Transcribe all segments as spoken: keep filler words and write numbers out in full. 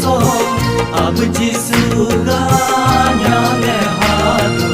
Ab Jisu ganyang hadu.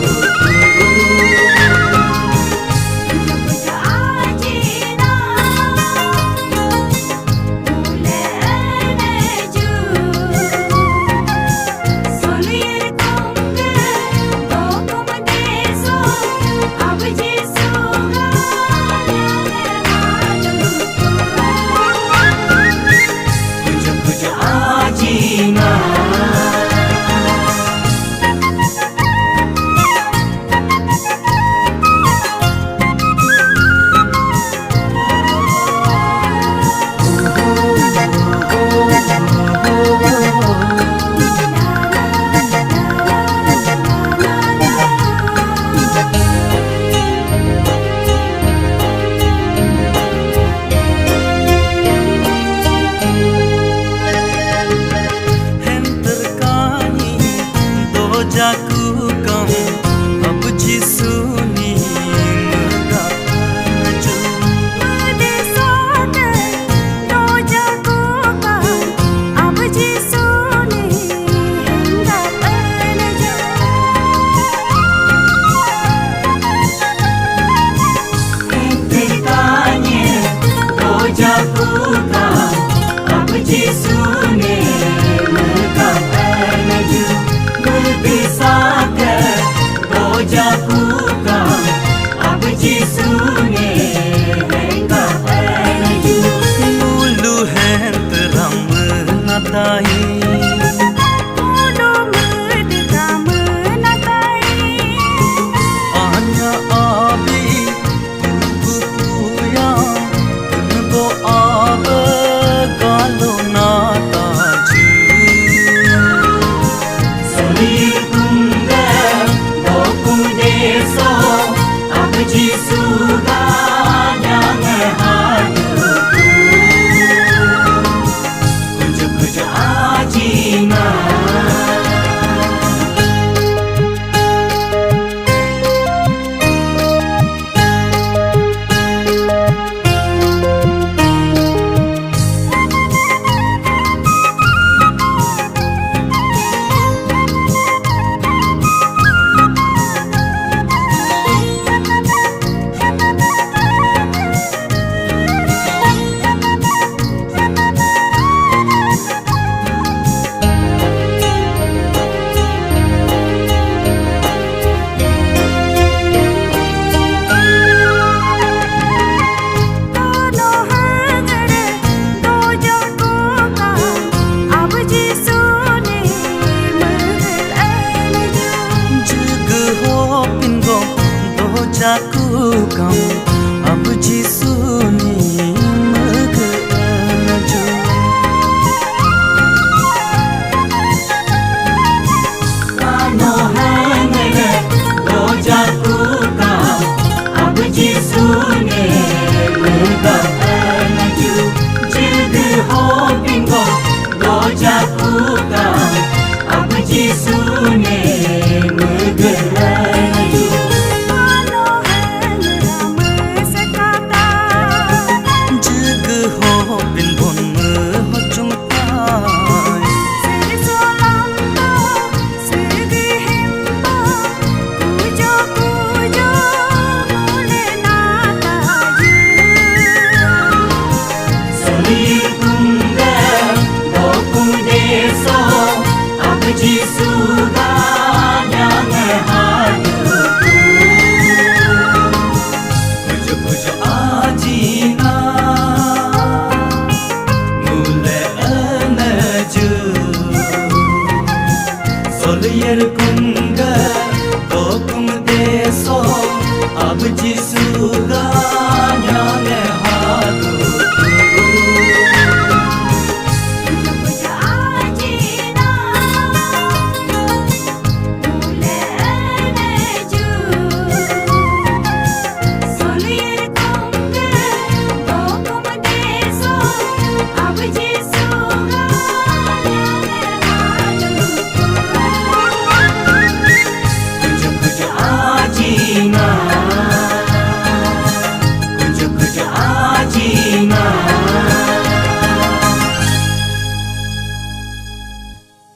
Henter kani doja kukam, Ab Jisu ni mega ju. Mede sake doja kukam, Ab Jisu ni hengga penju. Henter kani doja kukam, Ab Jisu ne mega penju. Mede sake doja kukam, Ab Jisu ne hengga penju. Mulu henter ram natai. Mulu mede kam natai. Anya abi Tugu puya, tunbo abe galo na taju. Soli kungga, boku deso, Ab Jisu ganyang hadu. Kuju kuju ajina. Jaku kam, Ab Jisu ni mega ju. Ano hangene doja kukam, Ab Jisu ne mega ju. Jigi ho pingo doja kukam, Ab Jisu ne mega ju. Ano hangene mega sekata. Jigi ho pin bon me ho chumtai. Seri solam to, seri hempa, kujo kujo mule nata ju. Soli kungga, boku deso, Ab Jisu ganyang hadu. Kuju kuju ajina, mule ane ju. Soli yer kum